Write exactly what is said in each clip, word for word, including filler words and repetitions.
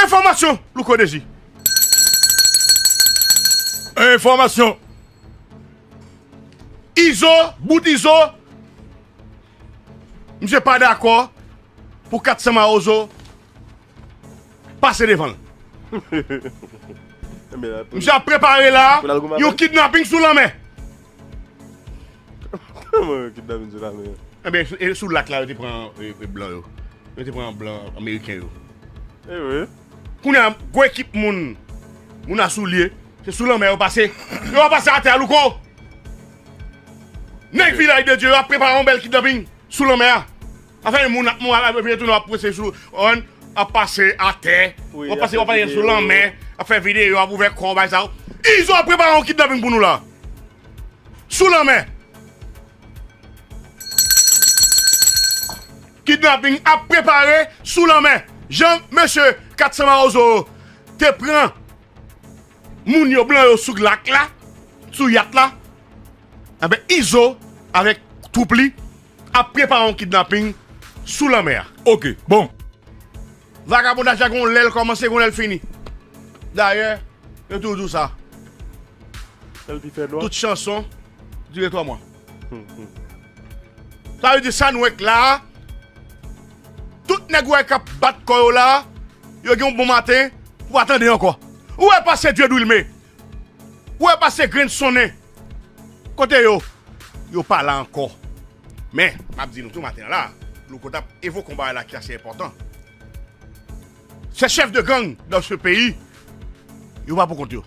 Enfòmasyon, Louko Dezi. Enfòmasyon. Izo, bout Izo. Misye pa dakò pou kat san Mawozo pase devan l. Misye ap prepare la yon kidnaping sou lanmè. Kòman yon kidnaping sou lanmè? Ebyen, e sou lak la, yo te pran, e, e, blan yo. Yo te pran blan ameriken yo. E wi. Kounye a, gwo ekip moun, moun a soulye, se sou lanmè yo pase. Yo pa pase atè a, Louko. Nèg Vilaj de Dye yo ap prepare yon bèl kidnaping sou lanmè a. Afè moun ap, moun ap, ap retounen, ap pase sou, on, ap pase atè, ap pase, ap pase sou lanmè, ap fè videyo, ap ouvè kò, bay sa yo. Izo ap prepare yon kidnaping pou nou la. Sou lanmè. Kidnaping ap prepare sou lanmè. Jan mesye kat san Mawozo te pran moun yo, blan yo sou lak la, sou yat la, enben, Izo avèk twoup li ap prepare yon kidnaping sou lanmè a. Ok, bon. Vagabondaj la gon lè l kòmanse, gon lè l fini. Dayè, yo toujou di w sa. Tout chanson dire twa mwa. Sa vle di sa nou wè k la a, tout nèg ou wè k ap bat kò yo la a, yo gen yon bon maten, ou pa tande ankò. Ou wè pase Dieudwilmé, ou wè pase Grenn Sonnen. Kote yo? Yo pa la ankò. Men, m ap di nou tou maten an la, Louko t ap evoke yon bagay la ki ase enpòtan. Ces chefs de gang dans ce pays, yo pa pou kont yo.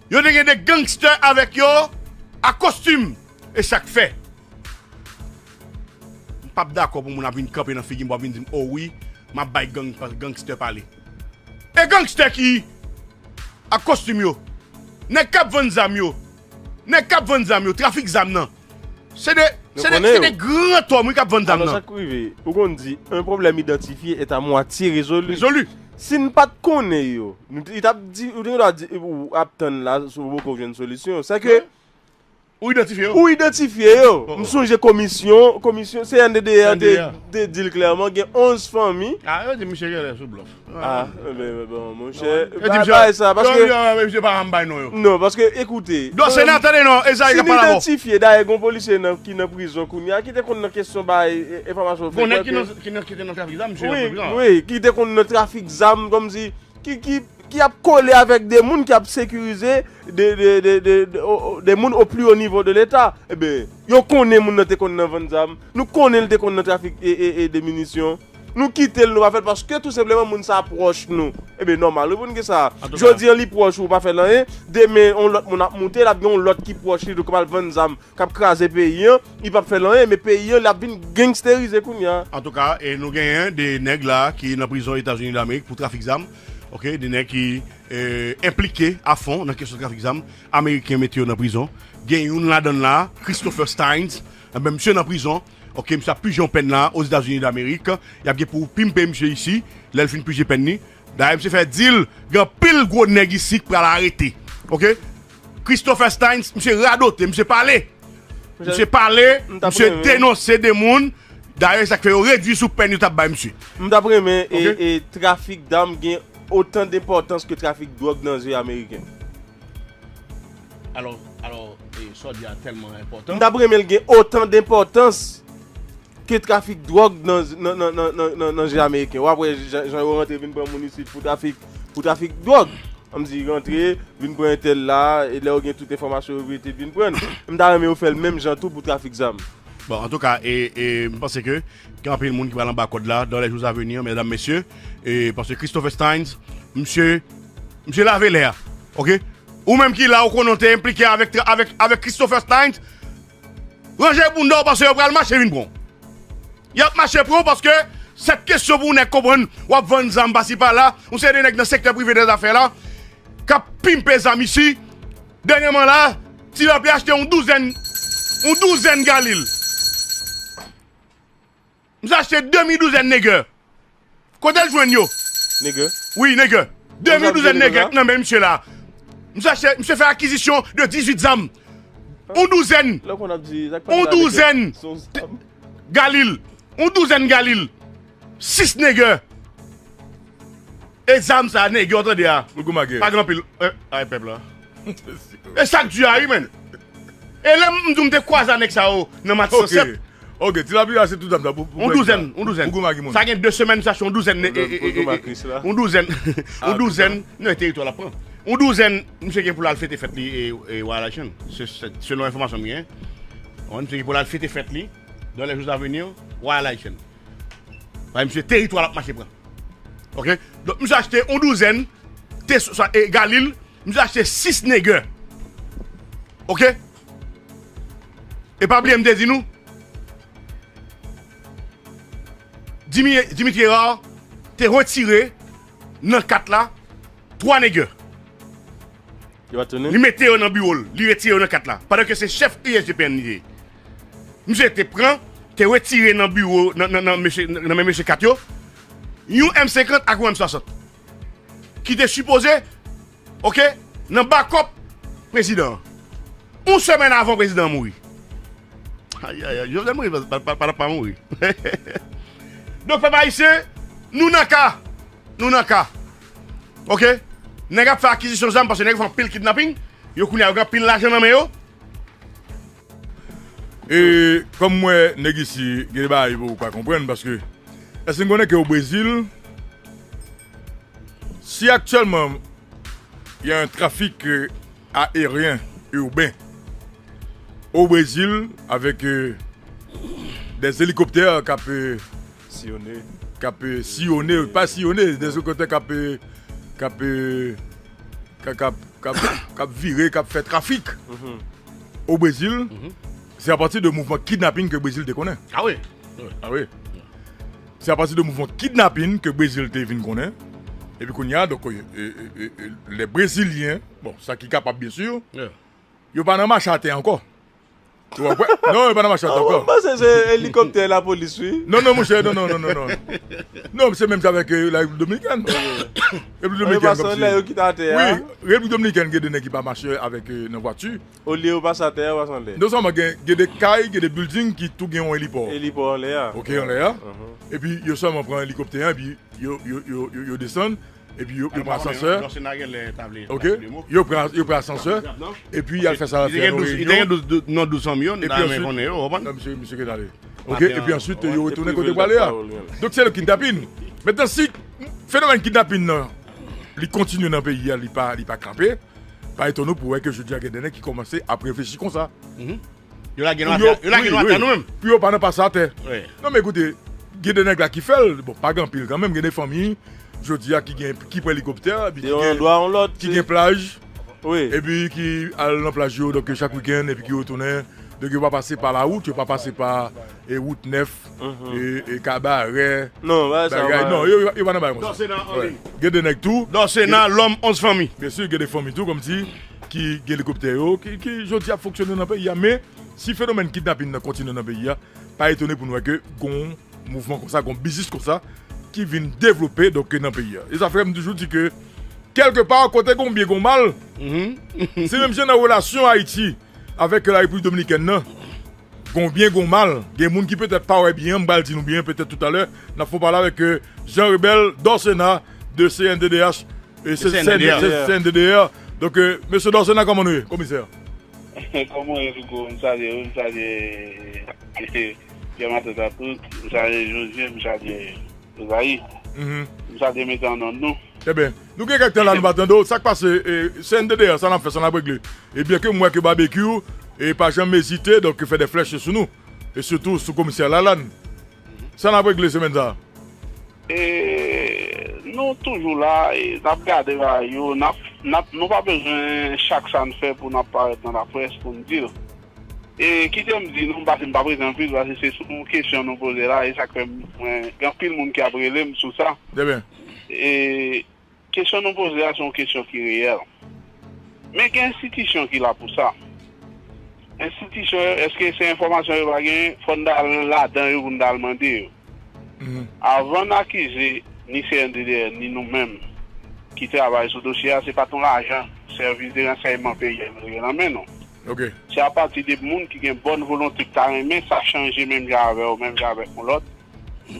Yo te gen de gangstè avèk yo a kostim. E sa k fè m p ap dakò pou moun ap vin kanpe nan figi m, pou ap vin di m, "O wi, m ap bay gang, gangstè pale." E gangstè ki ak kostim yo, nèg k ap vann zam yo, nèg k ap vann zam yo, trafik zam nan, se de, se de, se de gran tòm, wi, k ap vann zam nan. Alò, sa k rive, ou konn di, un problème identifié est à moitié résolu. Résolu. Si n pa t konnen yo, nou t, li t ap di, ou te gen dwa di, ou ap tann la, sou poko jwenn solisyon. Sa ke ou idantifye yo. Ou idantifye yo. M sonje komisyon, komisyon C N D D R te, te di l klèman, gen onz fanmi. Ah, yo di misye genlè sou blòf. Ah, men, men bon, monchè, bagay sa, paske misye pa janm bay non yo. Non, paske, ekoute, dosye nan, tande non, Ezayi k ap pale avè w. Si n idantifye, dayè, gon polisye nan, ki nan prizon kounye a, ki te konn nan kesyon bay, e, enfòmasyon. Gon nèg ki nan, ki nan, ki te nan trafik zam, misye nan prizon. Wi, wi, ki te konn nan trafik zam, kòmsi, ki, ki, ki ap kole avèk de moun ki ap sekirize de, de, de, de, de, o, o, de moun au plus haut niveau de l'État. Eben, yo konnen moun nan te konn nan vann zam. Nou konnen l te konn nan trafik e, e, e de minisyon. Nou kite l, nou pa fè l, paske tou senpleman moun sa a pwòch nou. Eben, nòmal, wi, pou n gen sa. Jodi an, li pwòch ou, ou pa fè l anyen. Demen, yon lòt moun ap moute, l ap gen yon lòt ki pwòch li, tou k ap al vann zam, k ap kraze peyi an, li p ap fè l anyen, men peyi an, l ap vin gangsterize kounye a. Antouka, e nou genyen de nèg la ki nan prizon Etazini Damerik pou trafik zam, oke, de nèg ki, e, enplike afon nan kesyon trafik zam, Ameriken mete yo nan prizon. Gen youn ladan l la, Christopher Steins, enben, misye nan prizon, oke, misye ap pije yon pèn la, Ozetazini Damerik, y ap gen pou pimpe misye isi, lè l fin pije pèn li. Dayè, misye fè di l, gen anpil gwo nèg isi k pral arete, oke? Christopher Steins, misye radote, misye pale. Misye pale, misye denonse de moun. Dayè, sa k fè yo redui sou pèn yo t ap bay misye. M t ap renmen, e, e, trafik dam gen otan denpòtans ke trafik dwòg nan zye Ameriken. Alò, alò, e, sa w di a tèlman enpòtan. M t ap renmen l gen otan denpòtans ke trafik dwòg nan, nan, nan zye Ameriken. W ap wè jan, jan yo rantre vin pran moun isit pou trafik, pou trafik dwòg. Ann di rantre, vin pran entèl la, e lè yo gen tout enfòmasyon yo mete vin pran. M ta renmen yo fè l menm jan tou pou trafik zam. Bon, antouka, e, e, m panse ke gen anpil moun ki pral anba kòd la, dans les jours à venir, medam, mesye, e, paske Christopher Steins, misye, misye lave lè a, oke? Ou menm ki la, ou konnen w te enplike avèk, avèk, avèk Christopher Steins, ranje bounda w paske yo pral mache vin pran w. Y ap mache pran w paske sèt kesyon pou yon nèg konprann w ap vann zam pasi pala, yon seri de nèg nan sektè prive dèzafè la k ap pimpe zam isi. Dènyèman la, Ti Lapli achte yon douzèn, yon douzèn Galil. Misye achte demi douzèn nègè. Kote l jwenn yo? Nègè? Wi, nègè. Demi douzèn nègè nan men misye la. Misye achte, misye fè akizisyon de dizuit zam. Yon douzèn. Yon douzèn Galil. Yon douzèn Galil. Sis nègè. E zam sa, nèg yo tande a. Ou goumagen. Pa gen anpil. Eh, ay, pèp la. E sa k di a, wi, menn. E lè m di w m te kwaze a nèg sa yo nan match san sèt. Ok, ti lapli a se tout zam sa pou, pou On douzèn, on douzèn. Pou goumagen moun. Sa gen de semèn sa, se on douzèn, e, e, e, e, on douzèn, on douzèn, non, e teritwa l ap pran. On douzèn, misye gen pou l al fete fèt li, e, e, Royal Haitian. Se, se, selon enfòmasyon m gen. Wi, misye gen pou l al fete fèt li, dans les jours à venir, Royal Haitian. Paske misye teritwa l ap mache pran. Ok? Donk, misye achte on douzèn, te, sa, e, Galil, misye achte sis nègè. Ok? E pa bliye m te di nou, Dimi-, Dimitri Hérard te retire nan kat la twa nègè. Li mete yo nan biwo l, li retire yo nan kat la. Pandan ke se chèf U S G P N li ye. Misye te pran, te retire nan biwo, nan, nan, nan mesye, nan men mesye kat yo, yon M senkant ak yon M swasant. Ki te sipoze, ok, nan bakòp prezidan an. Yon semèn avan prezidan an mouri. Ayayay, Jovenel Moïse pa, pa, pa, pa mouri. Donk, pèp ayisyen, nou nan ka. Nou nan ka. Ok? Nèg ap fè akizisyon zam paske nèg yo fè anpil kidnaping. Yo kounye a, yo gen anpil lajan nan men yo. E kòm m wè nèg isi, gen de bagay pou w pa konprann, paske èske n konnen ke o Brezil, si aktyèlman y a un trafic, euh, aérien urbain au Brésil avec, euh, des hélicoptères k ap, euh, Siyone. K ap, euh, siyone, pa siyone, des hélicoptères k ap, euh, k ap, euh, k ap, k ap, k ap, k ap vire, k ap fè trafik. Mhm. O Brezil, mhm, se apati de mouvman kidnaping ke Brezil te konnen. Ah wi. Ah wi. Se apati de mouvman kidnaping ke Brezil te vin konnen. Epi kounye a, donk, e, e, e, e, les Brésiliens, bon, sa ki kapab, byen si, yeah, yo pa nan mache atè ankò. Ou konprann? Non, yo pa nan mache atè ankò. Ah, mwen panse se elikoptè lapolis, wi. Non, non, monchè, non, non, non, non, non. Non, se menm jan avèk, euh, la Repiblik Dominikèn. Repiblik Dominikèn, kòmsi. Yo kite atè a. Wi, Repiblik Dominikèn, gen de nèg ki pa mache avèk, euh, nan vwati. Olye yo pase atè a, yo pase anlè. Non sèlman gen, gen de kay, gen de building ki tou gen yon elipò. Elipò anlè a. Ok, anlè a. Mhm. Epi yo sèlman pran elikoptè a, epi yo, yo, yo, yo, yo desann, epi yo, yo pran asansè. Ok, yo pran, yo pran asansè, epi y al fè sa. Li te gen douz, li te gen douz, douz, non, douz fanmi yo, n ta renmen konnen yo, ou konprann? Non, misye, misye gen ale. Ok, epi answit, yo retounen kote yo prale a. Donk, se le kidnapin. Mentnan, si fenomèn kidnapin nan, li kontinye nan peyi a, li pa, li pa kanpe, pa etone w pou w wè ke jodi a gen de nèg ki kòmanse ap reflechi konsa. Mhm. Yo lage nou atè, yo lage nou atè nou menm. Pou yo pa nan pase atè. Wi. Non, men ekoute, gen de nèg la ki fè l, bon, pa gen anpil kanmenm, gen de fanmi, jodi a ki gen, ki pran elikoptè, epi ki gen, ki gen plaj, wi, epi ki al nan plaj yo, donk chak wikenn, epi ki retounen. Donk yo pa pase pa lawout, yo pa pase pa, e, wout nèf, mhm, e, e kabarè, non, bagay sa, non, yo, yo, yo pa nan bagay konsa. Dòsena, gen de nèg tou. Dòsena, lòm onz fanmi. Byen si, gen de fanmi tou, kòmsi, ki gen elikoptè yo, ki, ki jodi ap fonksyone nan peyi a. Men, si fenomèn kidnapin nan kontinye nan peyi a, pa etone pou nou wè ke gon mouvman konsa, gon biznis konsa ki vin devlope, donk, nan peyi a. E sa fè m toujou di ke, kèlkepa, kote gon byen, gon mal, mhm, se menm jan nan relasyon Ayiti avèk la Repiblik Dominikèn nan, gon byen, gon mal. Gen moun ki petèt pa wè byen, m pral di nou byen, petèt toutalè, n ap fè yon pale avèk, euh, Jean Rebel Dorcena de C N D D H, e se C N D D R. C N D D R. Donk, euh, mesye Dorcena, kòman nou ye, komisè? Kòman w ye, Rico? M salye w, m salye, eh, Pierre Martin Tatout, m salye Josue, m salye Ezayi. Mhm. M salye, mete an nòt nou. Ebyen, nou gen kèk tan la, nou pa tande w. Sa k pase, eh, C N D D R, sa n ap fè, sa n ap regle? Ebyen ke m wè ke Babekyou, eh, pa janm ezite, donk, fè de flèch sou nou. E sitou sou komisè Lalann. Sa n ap regle semèn sa a? E, nou toujou la, e, n ap gade bagay yo, n ap, n ap, nou pa bezwen chak sa n fè pou n ap parèt nan laprès pou n di l. E, kite m di nou, m pa, m pa prete anpil, paske se sou kesyon nou poze la, e sa k fè mwen, gen anpil moun ki ap rele m sou sa. Trè byen. E, kesyon nou poze a, se yon kesyon ki reyèl. Men gen enstitisyon ki la pou sa. Enstitisyon yo, èske se enfòmasyon yo pa genyen? Fò n ta al ladan yo pou n ta al mande yo. Mhm. Avan n akize ni C N D D R, ni nou menm ki travay sou dosye a, se pa t yon lajan sèvis de ransèyman peyi a nou te gen nan men nou. Ok. Se apati de moun ki gen bòn volonte, ki ta renmen sa chanje menm jan avè w, menm jan avèk yon lòt.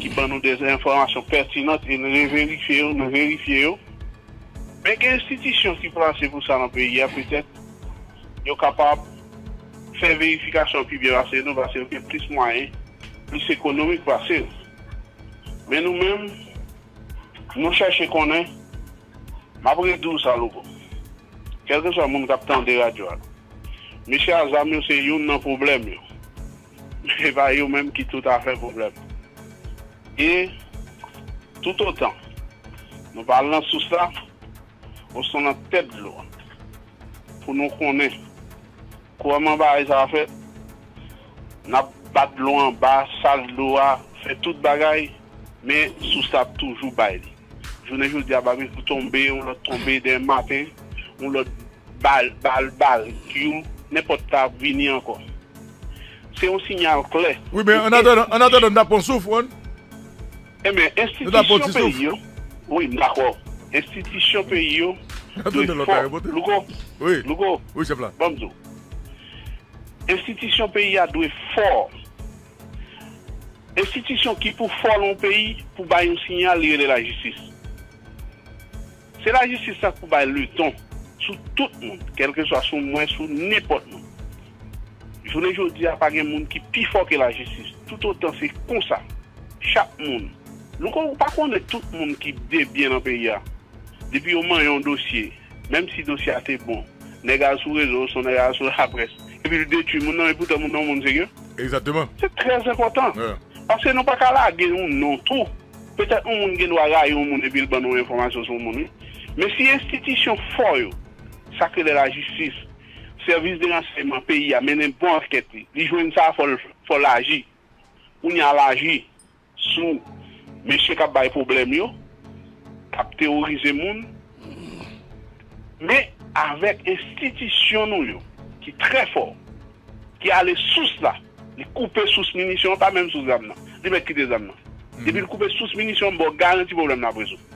ki ban nou de enfòmasyon pètinan e n reverifye yo, n verifye yo. Men gen enstitisyon ki plase pou sa nan peyi a, petèt yo kapab fè verifikasyon pi byen pase nou, paske yo gen plis mwayen, plis ekonomik pase nou. Men nou menm, nou chèche konnen, m ap redi w sa, Louko. Kèlkeswa moun k ap tande radyo a, mesye a zam yo se youn nan pwoblèm yo. Men se pa yo menm ki toutafè pwoblèm. E toutotan nou pa al nan sous la, osnon nan tèt dlo a, pou nou konnen kòman bagay sa a fèt, n ap bat dlo anba, sal dlo a, fè tout bagay, men sous la ap toujou bay li. Jounen jodi a, babi pou tonbe, yon lòt tonbe demen maten, yon lòt bal, bal, bal, kyou, nenpòt sa ap vini ankò. Se yon siyal klè. Wi, men an atandan, an atandan, n ap pran souf, wi. Enben, enstitisyon peyi yo, wi, m dakò. Enstitisyon peyi yo dwe fò. Louko, Louko, wi, chèf la. Ban m di w. Enstitisyon peyi a dwe fò. Enstitisyon ki pou fò nan yon peyi, pou bay yon siyal, li rele lajistis. Se lajistis la k pou bay leton sou tout moun, kèlkeswa sou mwen, sou nenpòt moun. Jounen jodi a, pa gen moun ki pi fò ke lajistis. Toutotan se konsa, chak moun. Nou kon, ou pa konnen tout moun ki debyen nan peyi a. Depi yo manyen yon dosye, menm si dosye a te bon, nèg a sou rezo, osnon nèg a sou laprès, epi l detwi moun nan, epoutan moun nan yon moun serye. Egzakteman. Se trè enpòtan. Paske nou pa ka lage yon non tou. Petèt yon moun gen dwa rayi yon moun epi l ban nou enfòmasyon sou yon moun, wi. Men si enstitisyon fò yo, sa k rele lajistis, sèvis de ransèyman peyi a mennen bon ankèt li, li jwenn sa, fò l, fò l aji. Kounye a, l aji sou mesye k ap bay pwoblèm yo, k ap teworize moun, men avèk enstitisyon nou yo, ki trè fò, ki ale sous la, li koupe sous minisyon an, pa menm sous zam nan. Li mèt kite zam nan. Depi l koupe sous minisyon an, m ba w garanti pwoblèm nan ap rezoud.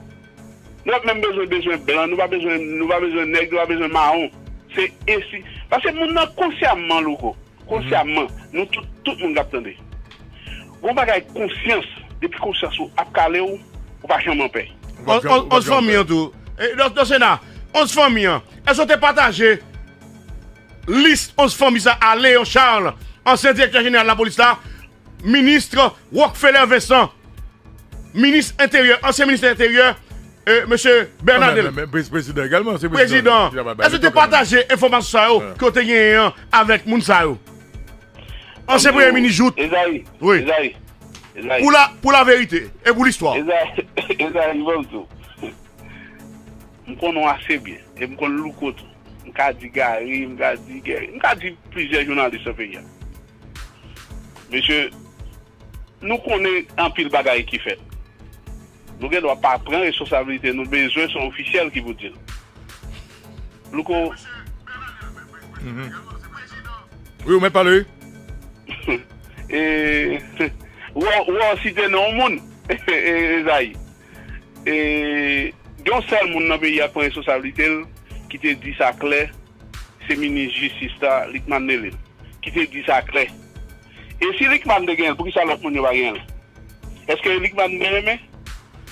Nou p ap menm bezwen, bezwen blan, nou pa bezwen, nou pa bezwen nèg, nou pa bezwen mawon. Se ensti-, paske moun nan konsyamman, Louko, konsyamman, nou tout, tout moun k ap tande. Gon bagay konsyans, depi konsyans ou ap kale w, ou pa janm anpè. Onz fanmi an tou. E, nan, nan Sena, onz fanmi an. Èske w te pataje lis onz fanmi sa a, Léon Charles, ansyen direktè jeneral lapolis la, minis Rockfeller Vincent, minis enteryè, ansyen minis enteryè, e, mesye Bernadel. Men, men, men prezidan egalman, se prezidan. Prezidan, èske w te pataje enfòmasyon sa yo ke w te genyen an avèk moun sa yo? Ansyen premye minis Jouthe. Ezayi, wi. Ezayi, Ezayi. Pou la, pou laverite e pou listwa. Ezayi, Ezayi, ban m di w. M konnen w ase byen, e m konn Louko tou. M ka di Gary, m ka di Gary, m ka di plizyè jounalis nan peyi a. Mesye, nou konnen anpil bagay ki fèt. Nou gen dwa pa pran responsabilite nou, bezwen se yon ofisyèl ki pou di l. Louko. Wi, ou mèt pale, wi. E, ou, ou site non yon moun, Ezayi. E, gen yon sèl moun nan peyi a k pran responsabilite l, ki te di sa klè, se minis jistis la, Lucmane Delille, ki te di sa klè. E si Lucmane te genyen l, poukisa lòt moun yo pa genyen l? Èske Lucmane te renmen?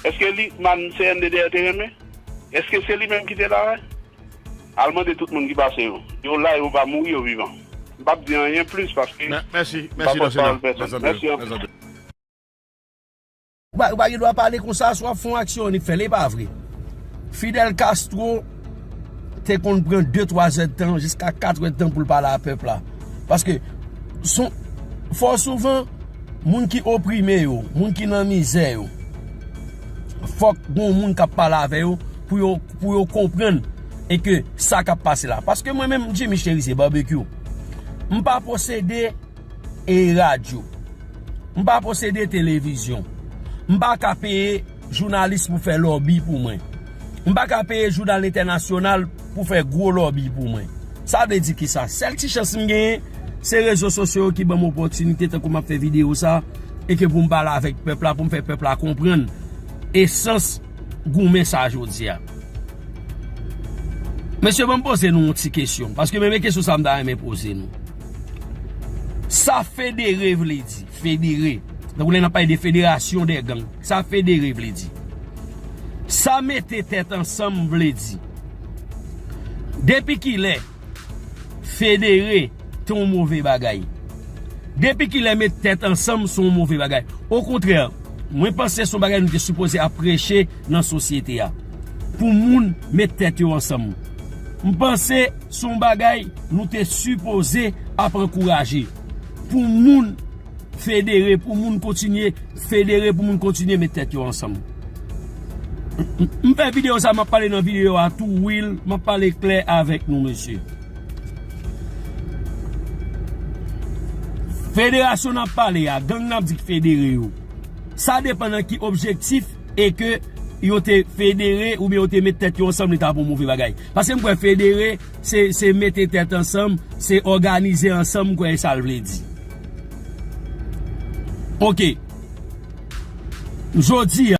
Èske Lucmane C N D D te renmen? Èske se li menm ki te la? Al mande tout moun ki pase yo. Yo la, yo pa mouri, yo vivan. M p ap di anyen plis paske m pa pòtpawòl pèsonn. Mèsi anpil. Ou pa, ou pa gen dwa pale konsa, si w ap fè yon aksyon annik fè l, e pa vre. Fidel Castro te konn pran de, twa zèdtan, jiska kat èdtan pou l pale a pèp la. Paske, son, fò souvan, moun ki oprime yo, moun ki nan mizè yo, fòk gon moun k ap pale avè yo pou yo, pou yo konprann e ke sa k ap pase la. Paske mwen menm, Jimmy Chérizier Barbecue, m pa posede e radyo. M pa posede televizyon. M pa ka peye jounalis pou fè lòbi pou mwen. M pa ka peye jounal entènasyonal pou fè gwo lòbi pou mwen. Sa vle di kisa? Sèl ti chans m genyen, se rezo sosyo yo ki ban m opòtinite, tankou m ap fè videyo sa, e ke pou m pale avèk pèp la, pou m fè pèp la konprann esans goumen sa jodi a. Mesye, ban m poze nou yon ti kesyon, paske menm kesyon sa m ta renmen poze nou. Sa federe vle di, federe, Donk, lè n ap pale de fédération des gangs, sa fédérer vle di? Sa mete tèt ansanm vle di? Depi kilè fédérer te yon move bagay? Depi kilè met tèt ansanm se yon move bagay? Okontrè, mwen panse se yon bagay nou te sipoze ap preche nan sosyete a. Pou moun met tèt yo ansanm. M panse se yon bagay nou te sipoze ap ankouraje. Pou moun fédérer, pou moun kontinye fédérer, pou moun kontinye met tèt yo ansanm. M fè videyo sa, m ap pale nan videyo a tou, Will, m ap pale klè avèk nou, mesye. Fédération n ap pale a, gang n ap di k fédérer yo. Sa depann nan ki objektif e ke yo te fédérer oubyen yo te met tèt yo ansanm, li ta pou move bagay. Paske m kwè fédérer, se, se mete tèt ansanm, se òganize ansanm, m kwè e sa l vle di. Oke. Jodi